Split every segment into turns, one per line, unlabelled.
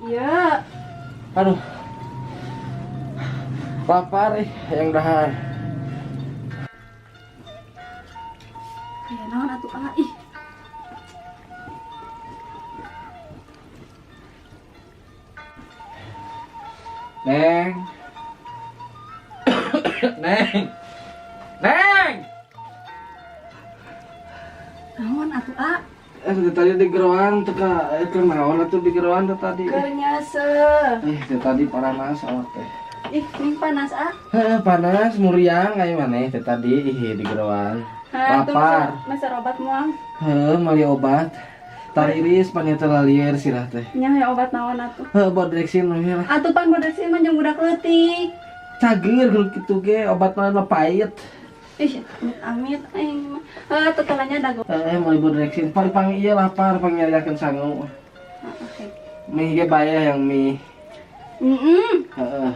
Iya.
Aduh. Lapar ih, yang dahar.
Aya naon atuh ah ih.
Neng. Neng. Neng.
Naon atuh ah?
Eh, tadi di geroan teka, eh naon atuh di geroan teh tadi.
Keur nyaseuh.
Eh, teh tadi panas awak teh.
Ih, ning panas ah.
Heh, panas muriang aya maneh teh tadi ih di geroan.
Hah, tuh
Lapar.
masa obat moal.
Heuh, meuli obat. Tariris paneta lalieur sirah teh.
Nya hayang obat naon atuh?
Heuh, bodrexin we lah.
Atuh pan bodrexin mah jeung budak leutik.
Cager kudu kitu ge obat mah pahit.
Ih, amit amit aing mah. Heuh, teu kalanya dago.
Eh, meuli bodrexin pang pang ieu lapar pang nyariakeun sangu.
Oke.
Mie ge bae yang mie.
Heeh.
Heeh.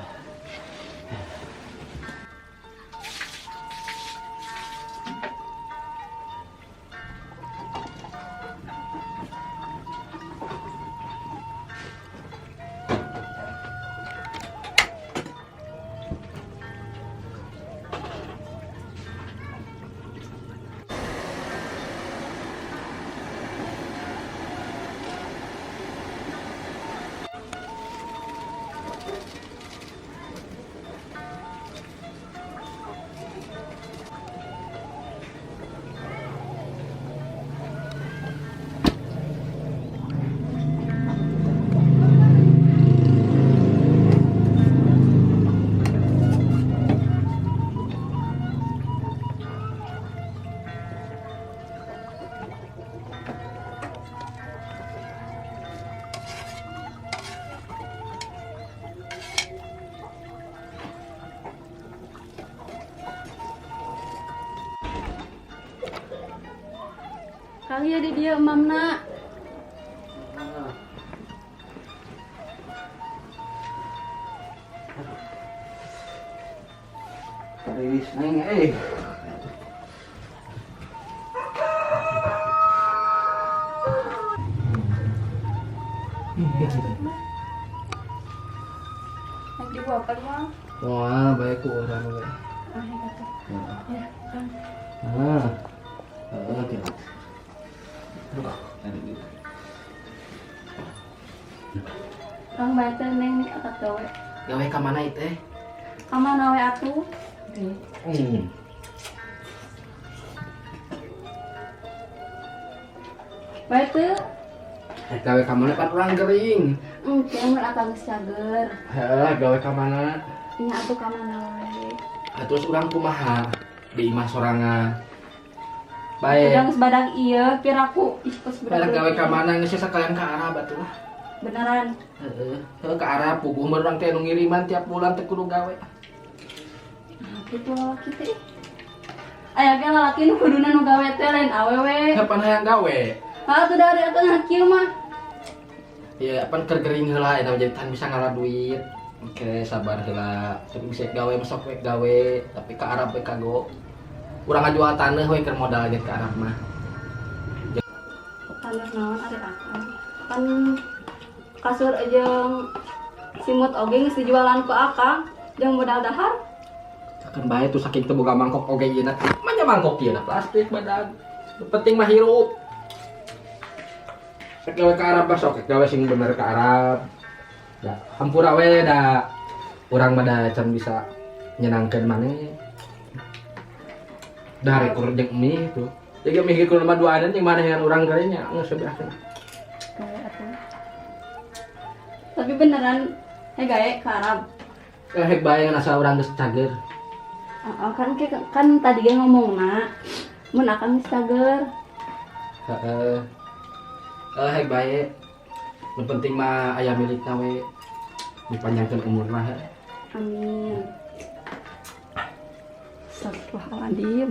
Kali ya di dia emamna.
Tariris neng eh.
Rek dibuakan mah.
Wah, baik ku urang we.
Ah, ya atuh. Ya, Kang.
Ah. Heeh, gitu. Aduh, tadi.
Kang bae teh neng nih akad gawe.
Gawe ka mana ieu teh?
Ka mana we atuh?
Hmm.
Bae teu?
Eh, gawe ka mana pan urang gering.
Engke mun akang geus cager.
Heeh, gawe ka mana?
Nya atuh ka mana we.
Ah, terus urang kumaha? Di imah sorangan. Bae.
Udah geus badag ieu piraku ih geus
Bae gawe ka mana geus sakalian ka Arab atuh lah.
Beneran.
Heeh, heuh ka Arab puguh mah urang teh nu ngiriman tiap bulan teh kudu gawe.
Nah, kitu lalaki teh. Aya ge lalaki nu kuduna nu gawe teh lain awewe.
Kapan hayang gawe?
Ah, tuh dari atuh nah kieu mah.
Ya, pan keur gering heula eta jadi tan bisa ngala duit. Oke, sabar heula. Tapi bisa gawe masuk we gawe, tapi ka Arab we kago. Urang ngajual taneuh we keur modal ge ka Arab mah.
Taneuh naon ari akang? Kan kasur jeung simut oge geus dijualan ku akang jeung modal dahar.
Kan bae tuh saking teu boga mangkok oge ieu na. Manya mangkok ieu na plastik badag. Nu penting mah hirup. Rek gawe ka Arab mah sok gawe sing bener ka Arab. Da, hampura we da urang mah da can bisa nyenangkeun maneh. Da rek kur jeung mie tuh. Jadi mie ge kudu mah duaan jeung maneh dengan urang geuring nya geus sebeah teh.
Gawe atuh. Tapi beneran gawe ka Arab.
Eh hek bae ngan asal urang geus cager.
Heeh, kan kan tadi ge ngomongna mun akang geus cager.
Heeh. Eh hek bae. Nu penting mah aya milikna we. Dipanjangkeun umurna heuh.
Amin. Astagfirullahaladzim.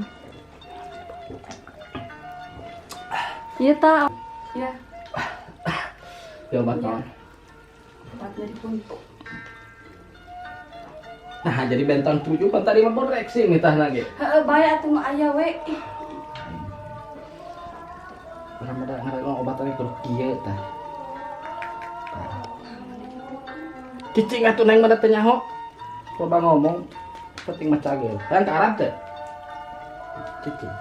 Iya ta. Ya.
Ya obat naon?
Obat nyeri puntuk.
Nah, jadi benton 7 pan tadi mah bodrexin nih tah lagi.
Heeh, bae atuh nu aya we. Ih.
Urang mah da ngaran obat teh kudu kieu tah. Cicing atuh neng mah teu nyaho. Loba ngomong penting mah cageur. Hayang ka Arab teh? Cicing.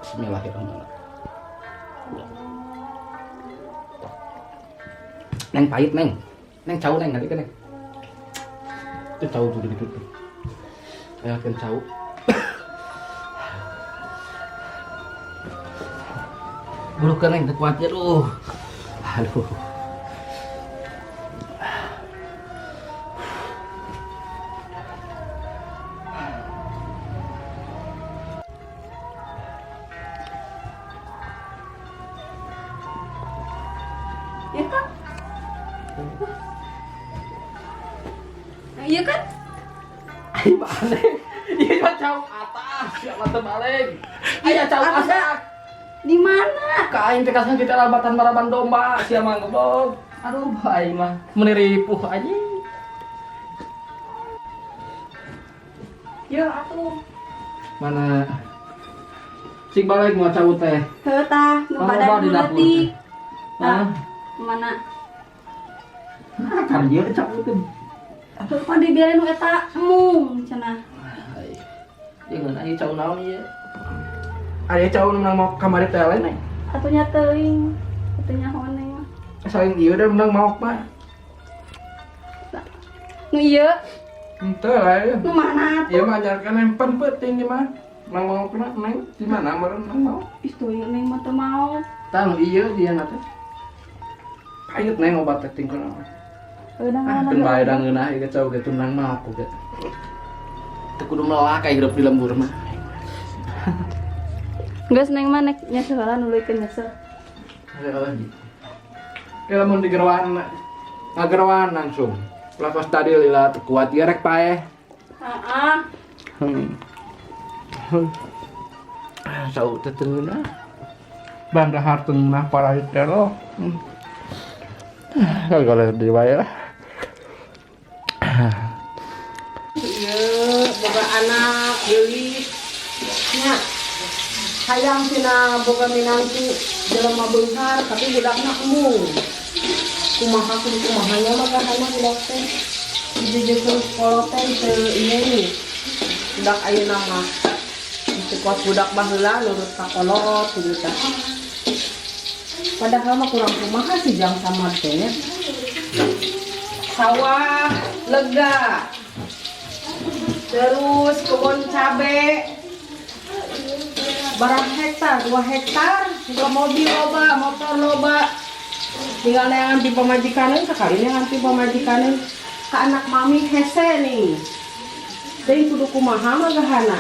Bismillahirrahmanirrahim. Neng pahit neng. Neng cau neng nanti kan neng. Itu cau tuh gitu tuh. Ayo kan cau. Bulukeun neng teu kuat ya aduh. Aduh.
Iya kan? Iya kan?
Ayo aneh. Iya mah cau atas, siapa teu balik. Aya cau asak.
Di mana?
Ka aing teh kasang kita rabatan maraban domba, sia mah goblok. Aduh, aing mah meuni ripuh anjing.
Ya atuh.
Mana? Cik balik mau cau teh.
Heuh tah, nu
Oh,
badan
di
nu
dapur
leutik.
teh.
Tah,
Hah?
mana?
Nah, karya cau teh.
Heuh pan dibiarin nu eta embung cenah.
Ai. Ieu ngeunah ieu cau naon ieu? Aya cau nu menang mau kamari teh lain neng.
Atuh nya teuing. Atuh nyaho neng mah.
Saling ieu da menang maok mah.
Nu ieu,
Henteu lah ieu.
nu mana atuh?
Ieu mah ajarkan nempen peuting ieu mah. Menang maok na neng di mana meureun menang maok.
Ih teuing neng mah teu mau.
Tah nu ieu dia na teh. Pahit neng obat teh tinggal.
Heuh da
Ah,
ngaranna
keun
ge.
bae da ngeunah ieu cau ge tunang maok ge. Teu kudu melak kayak hirup di lembur mah.
Geus neng mah nek nyesel heula nuluykeun nyesel.
Ya lamun digeroan ngageroan langsung. Lapas tadi lila teu kuat ieu rek paeh.
Heeh.
Ah, sau teh teu ngeunah. Bang dahar teu ngeunah parahit teh loh. Kalau di wae lah.
Ieu boga anak geulis nya. Hayang tina boga minantu jelema beunghar tapi budakna embung. Kumaha kudu kumaha nya mah kahana budak teh. Dijejekeun kolot teh teu ieu nih. Budak ayeuna mah teu kuat budak baheula nurut ka kolot kitu tah. Padahal mah kurang kumaha sih jang samad teh nya. Sawah lega. Terus kebun cabe barang hektar, 2 hektar, juga mobil loba, motor loba. Tinggal neangan ti pamajikaneun, sakali neangan ti pamajikaneun ka anak mami hese nih. Deui kudu kumaha mah gahana.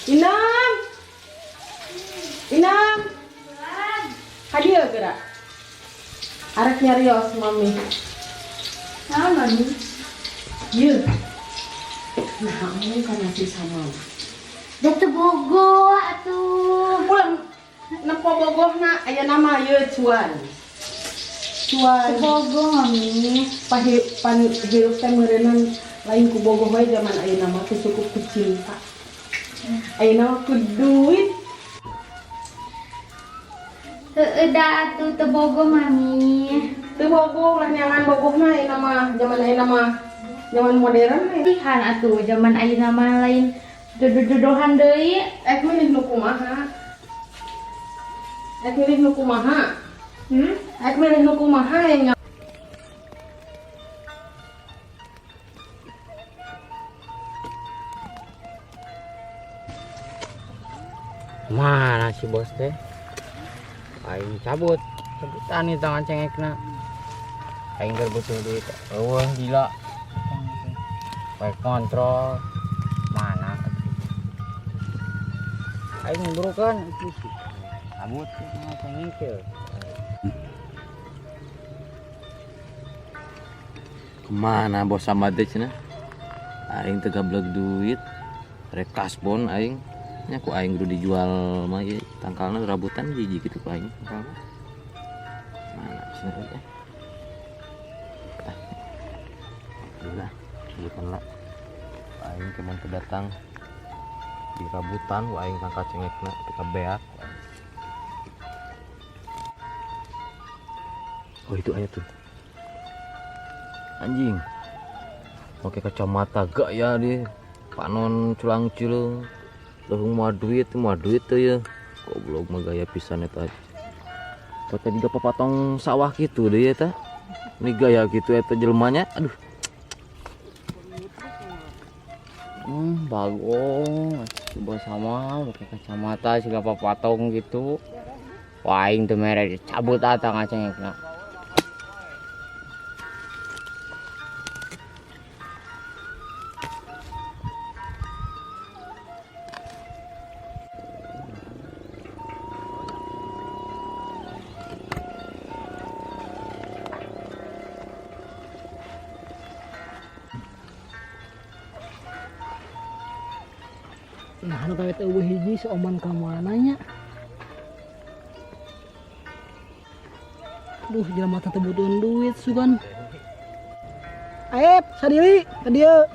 Inam. Inam. Ka dieu geura. Arek nyarios mami.
Naon mami?
Ieu. Nah, ngomong kana si sama.
Da teu bogo atuh.
Pulang nempo bogohna aya nama ieu cuan. Cuan.
Teu bogo mami.
Pahi pan hirup teh meureunnan lain ku bogoh wae zaman ayeuna mah teu cukup ku cinta. Ayeuna mah ku duit.
Heueuh da atuh teu bogo mami.
Teu bogo ulah neangan bogohna ayeuna mah zaman ayeuna mah zaman modern we.
Lihan atuh zaman ayeuna mah lain jodoh-jodohan deui.
Ek milih nu kumaha? Ek milih nu kumaha?
Hmm?
Ek milih nu kumaha yang
Mana si bos teh? Aing cabut, cabutan nih tangan cengekna. Aing keur butuh duit. Eueuh gila. Baik kontrol. Mana? Aing burukan. Cabut tangan cengek teh.
Kemana bos sama teh cenah? Aing teu gablek duit. Rek kasbon aing. Nya ku aing kudu dijual mah ieu tangkalna rabutan jiji kitu ku aing tangkalna. Mana cenah euy? Ah. Lah, cabutan lah. Aing kemun teu datang. Di rabutan ku aing tangkal cengekna teu kabeak. Oh, itu aya tuh. Anjing. Pakai kacamata gaya dia. Panon culang cileung. Leuheung moal duit teh ya. Goblok mah gaya pisan eta. Pakai juga papatong sawah gitu deh eta. Ini gaya gitu eta jelmanya. Aduh.
Bagong, coba sama pakai kacamata juga papatong gitu. Wah, aing teu mere dicabut atang acengekna.
Nah, nu gawe teh eueuh hiji si Oman ka mana nya? Duh, jelema teh teu butuheun duit sugan. Aep, sadili ka dieu.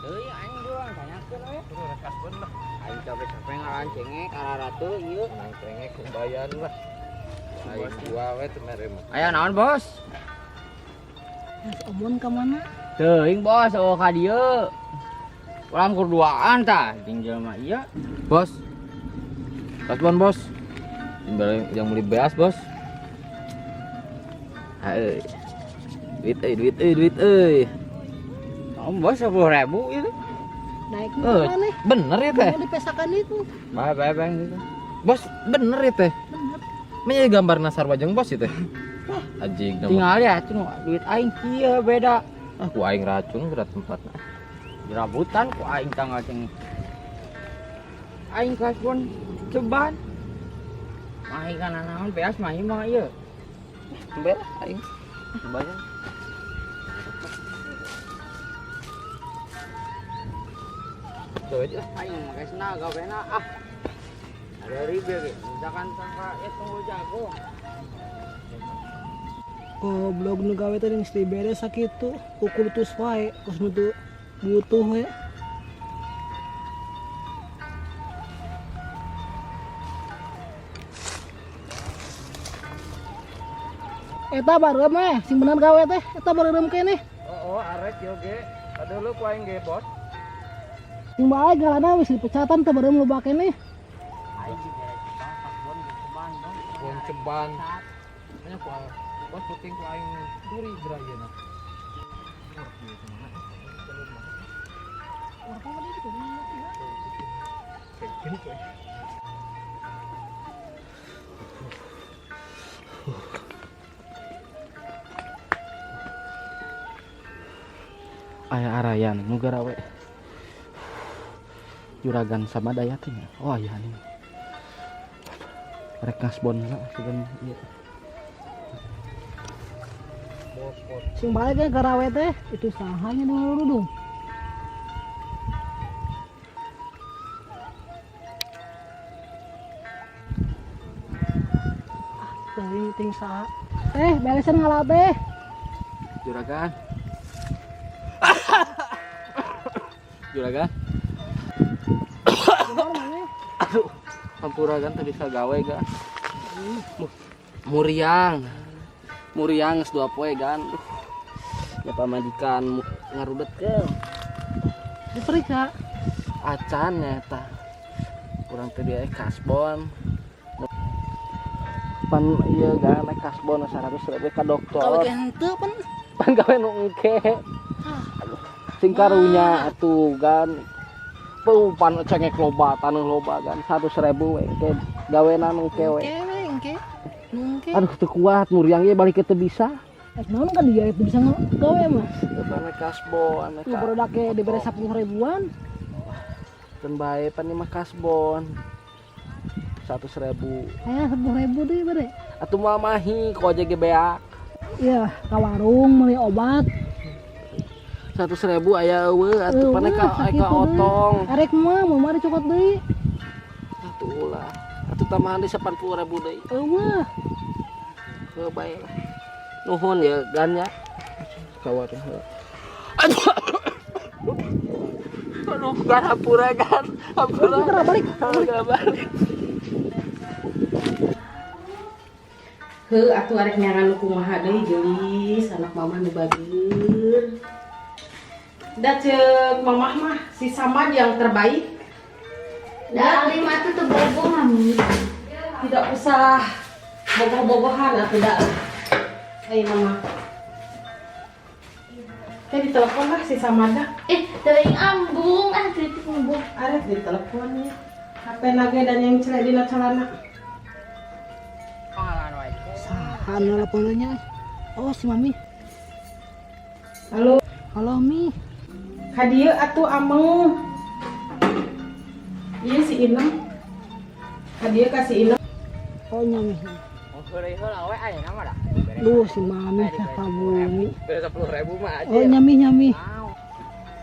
Deui aing urang tanyakeun we. Aing capek-capek ngaran cengek araratu ieu.
Nang cengek kumbayan lah. Aing dua we teu mere mah.
Aya naon, Bos?
Si Omon ka mana?
Teuing, Bos, eueuh ka dieu. Urang kurduaan tah jeung jelema ieu.
Bos. Kasbon, Bos. Yang beli beas, Bos. Hai. Duit euy, duit euy, duit euy.
Oh, Bos 10.000 itu.
Naik
Eh,
mana?
bener ya teh?
Mau dipesakan itu.
Bae bae bae gitu.
Bos, bener ya teh?
Bener.
Menjadi gambar nasar wajeng bos ya teh? Wah, anjing nama.
Tinggal ya atuh duit aing kieu beda.
Ah, ku aing racun geura tempatna.
Dirabutan ku aing tanggal cengek. Aing kasbon ceban. Mahi kana naon beas mahi mah ieu.
Belah aing. Banyak. Gawe aja lah.
Aing make sendal gawena ah. Ada ribet ge. Misalkan sangka ya tunggu jago.
Goblok nu gawe teh geus dibere sakitu, ukur tus wae, kos nu teu butuh we. Eta bareureum we, sing bener gawe teh, eta bareureum keneh.
Oh, arek yo ge. Aduh lu ku aing ge, Bos.
Sing bae galana wis dipecatan teh bareureum loba keneh.
Aing dibere ceban kasbon ceban dong.
Bon ceban. Nya ku bos penting ku aing duri geura ieu na.
Aya arayan nu garawe. Juragan sama daya teh nya. Oh aya nih. Rek ngasbon lah sugan ieu.
Sing bae ge garawe teh, itu sahanya nu rudung. Ah, teuing ting saha. Teh, beresan ngala teh.
Juragan. Juragan. Aduh, hampura gan teu bisa gawe ga. Muriang. Muriang geus 2 poe gan. Ya pamajikan ngarudetkeun.
Diperiksa.
Acan nyata. Urang teh dia kasbon. Pan ieu gan kasbon 100.000 ka dokter.
Gawe ge henteu pan.
Pan gawe nu engke. Sing karunya atuh gan. Peuh pan cengek loba, taneuh loba gan 100.000 we engke gawenan engke we.
Engke we engke. Nu engke.
Aduh teu kuat muriang ieu balik ke teu bisa.
Eh, naon kan dia itu bisa gawe mah.
Pan kasbon
Nu barudak ge dibere 10 ribuan.
Keun bae pan ieu mah kasbon. 100.000.
Aya 10.000 deui bere.
Atuh moal mahi ku ojek ge beak.
Iya, ka warung meuli obat.
100.000 aya eueuh atuh pan
Eueuh,
ka
sakitu deui.
otong.
Arek mah mau mah dicokot deui.
Atuh ulah. Atuh tambahan deui 80.000 deui.
Eueuh.
Heuh bae lah. Nuhun ya gan nya. Ka warung heula. Aduh. Bukan hampura kan. Hampura.
Balik.
Hampura balik.
Heuh, atuh arek nyangan nu kumaha deui, geulis anak mama nu bageur. Da ceuk mamah mah si Samad yang terbaik.
Da alim atuh teu bogoh, Mami.
Tidak usah bogoh-bogohan atuh da. Ayo mama. Teh ditelepon lah si Samada.
Eh, teuing ambung ah, kritik embung.
Arek diteleponnya. HP nage dan yang celek dina celana.
Saha nu nelponnya? Oh, si Mami.
Halo,
Halo, Mi.
Ka dieu atuh ameng. Iya si Inem. Ka dieu ka si Inem.
Oh, nya Mi.
Oh, heureuy heula we ayeuna mah da.
Duh, si Mami kah ka bumi.
Beda 10.000 mah aja.
Oh, nyami nyami.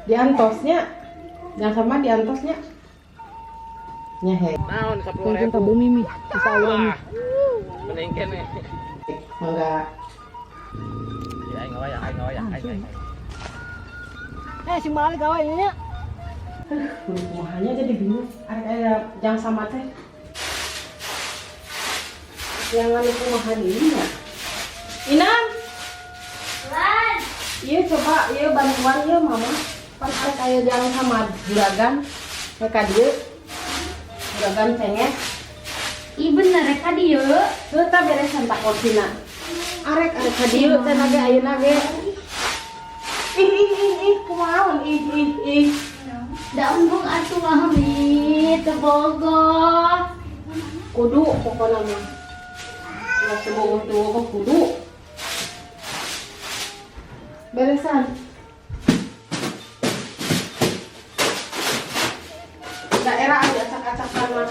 Diantosnya. Jangan sama diantosnya. Nya he.
Naon 10.000?
Mungkin ka bumi Mi. Bisa Allah Mi.
Mending kene.
Mangga.
Ya aing ngawaya, aing ngawaya, aing. Aing.
Eh, si Mali gawe nya.
Kudu kumahanya jadi bingung. Arek aya jang sama teh. Yang anu kumaha deui nya? Inam,
Lan.
Iya coba, iya bantuan iya mama. Pan arek aya jang sama juragan. Rek ka dieu. Juragan cengek.
Ih bener rek ka dieu.
Heuh tah beresan tak korsina. Arek arek ka dieu teh nage ayeuna ge. Ih ih ih ih kumaha ih ih ih.
Da embung atuh Mami, teu bogoh.
Kudu pokokna mah. Ulah teu bogoh teu bogoh kudu. Beresan. Daerah ada acak-acakan mah.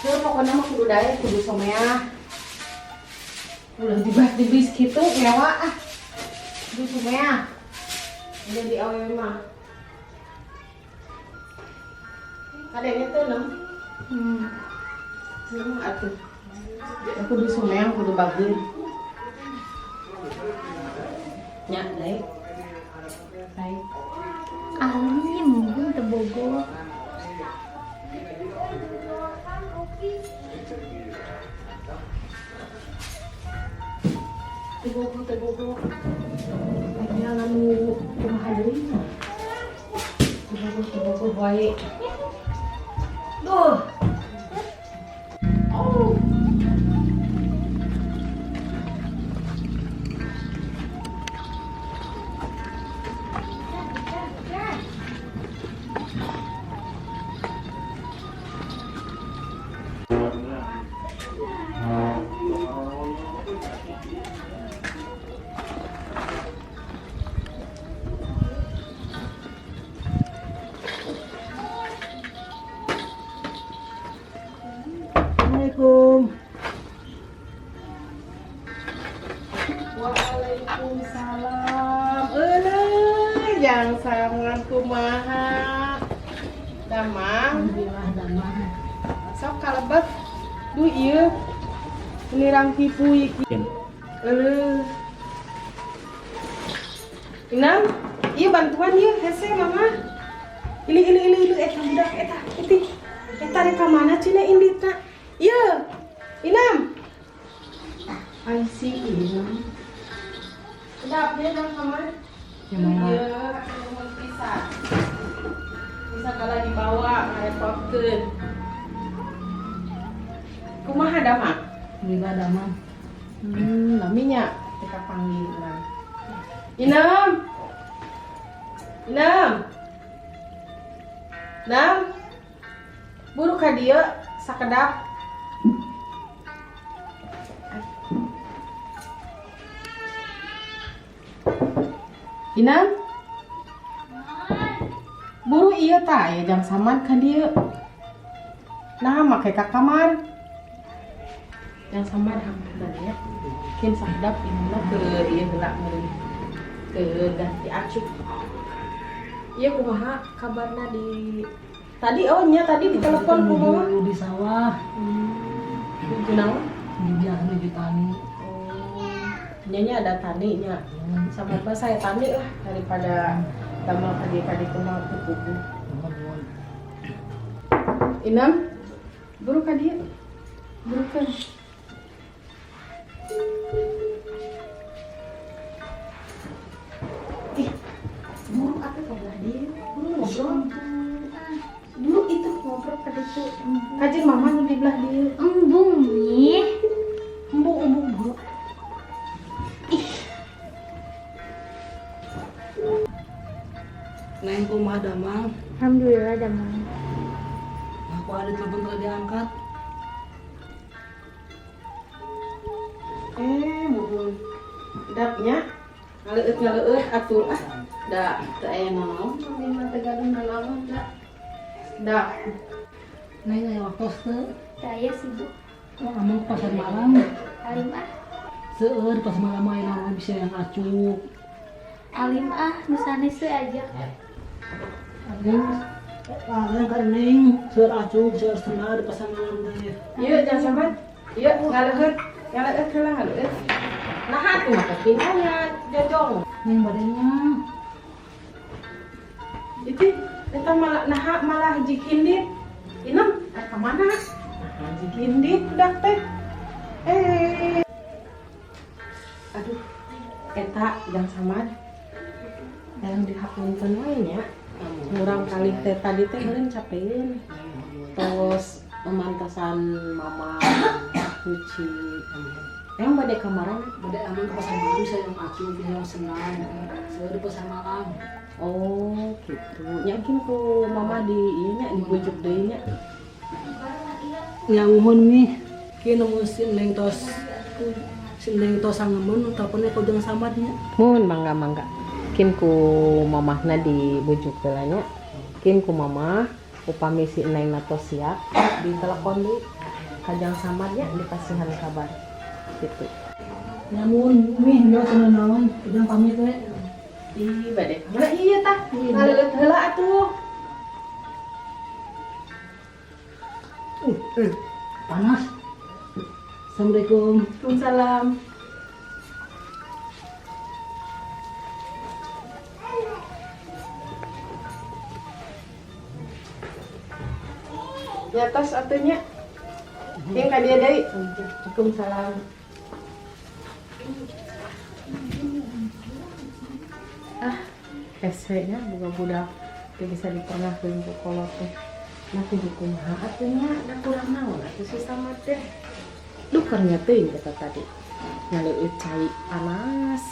Heuh pokokna mah kudu daek kudu someah. Ulah dibas-dibis kitu ngewa ah. Kudu someah. Jadi awewe mah. Kadangnya tuh nem. Atuh. Aku kudu someah kudu bageur. Nya, daek. Daek.
Alim embung teu bogoh.
Teu bogoh, teu bogoh. Aya anu kumaha deui nya? Teu bogoh, teu bogoh wae. Duh. Oh.
Assalamualaikum.
Waalaikumsalam. Euleuh, jang sangat kumaha. Damang.
Alhamdulillah damang.
Sok kalebet. Duh ieu. Ini rangkipu iki. Euleuh. Inam, ieu bantuan ieu hese mama. Ili ili ili ili eta budak eta itih. Eta rek ka mana cenah inditna? Ieu. Inam. Ai si Inam. Kedap dia dong sama.
Ya, Mama.
Iya, nuhun pisan. Bisa kalau dibawa ngarepotkeun. Kumaha damang?
Alhamdulillah damang.
Naminya kita panggil nah. Inam. Inam. Nam. Buru ka dieu sakedap. Inam. Buru ieu tah aya jang Samad ka dieu. Nah, make ka kamar. Jang Samad hampura ya. Mungkin sakedap inuna ke ieu heula meureun. Ke ganti acuk. Ieu kumaha kabarna di tadi, oh nya tadi di telepon kumaha?
Nuju di sawah.
Nuju naon?
Nuju biasa nuju tani.
Oh, nya ada tani nya. Sama bapak saya tani lah daripada Damel ka dieu ka ditu mah teu puguh.
Nuhun nuhun.
Inam, buru ka dieu. Burukeun. Ih, buru atuh ka belah dieu. Buru ngobrol. Buru itu ngobrol ka ditu. Kajeun mama nu di belah dieu.
Embung nih.
Embung embung buru.
Neng kumaha damang?
Alhamdulillah damang.
Aku ada telepon tadi diangkat.
Eh, muhun. Dapnya ngaleueut ngaleueut atuh ah. Da teu aya nanaon kami mah teu gaduh nanaon da. Da.
Neng aya waktos teu?
Saya sibuk.
Oh, amang ke pasar malam.
Alim ah.
Seueur di pasar malam mah aya naon bisa yang acuk.
Alim ah, nu sanes we aja.
Neng, ah, ka Neng, seueur acuk, seueur sendal di pasar malam teh.
Ieu jangan sambat. Ieu ngaleueut, ngaleueut heula ngaleueut. Naha atuh mah pinanya jojong.
Neng badenya.
Itu eta malah naha malah jikindit. Inam, eh ka mana? Naha jikindit budak teh. Eh. Aduh, eta jang samad. Yang dihapunten wae nya. Murang kali teh tadi teh meureun capeun. Tos memantasan mama nyuci. Emang bade kamarana?
Bade amang ke pasar malam bisa yang acuk, bisa yang sendal. Seueur di pasar malam.
Oh, gitu. Nya kin ku mama di ieu nya dibujuk deui nya.
Nya muhun nih. Kieu nu si Neng tos si Neng tos sangemeun teleponnya ku Jang Samad nya.
Mun mangga mangga. Kin ku mamahna dibujuk heula nya. Kin ku mama upami si Neng tos siap ditelepon deui ka Jang Samad nya dipasihan kabar. Gitu.
Nya muhun mih nya teu naon, Ujang pamit we.
Ih, bade kamana ieu tah? Ngaleueut heula atuh.
Panas. Assalamualaikum.
Waalaikumsalam. Ya tos atuh nya. Yang ka dieu deui. Waalaikumsalam. Ah, hese nya boga budak teu bisa dipernahkeun ku kolot teh. Nah kudu kumaha atuh nya, da kurang naon atuh si Samad teh. Duh keur nya teuing eta tadi. Ngaleueut cai panas.